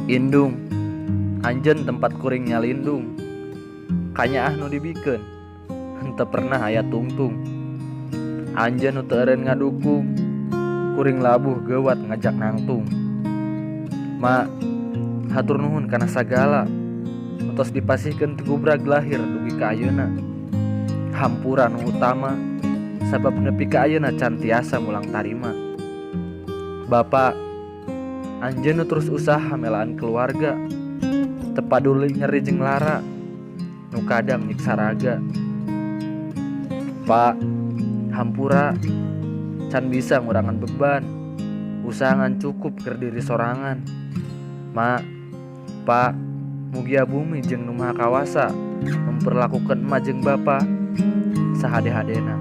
Indung, anjeun tempat kuring nyalindung. Kanyaah nu dibikeun, henteu pernah aya tungtung. Anjeun nu teu eureun ngadukung, kuring labuh geuwat ngajak nangtung. Ma, hatur nuhun kana sagala nu tos dipasihkeun ti gubrag lahir dugi ka ayeuna. Hampura nu utama, sabab nepi ka ayeuna can tiasa mulang tarima. Bapa, anjeun nu terus usaha melaan keluarga, teu paduli nyeri jeung lara, nu kadang nyiksa raga. Pak, hampura can bisa ngurangan beban, usaha ngan cukup keur diri sorangan. Ma, Pak, mugia bumi jeung Nu Maha Kawasa memperlakukan emak jeung bapa sahade-hadena.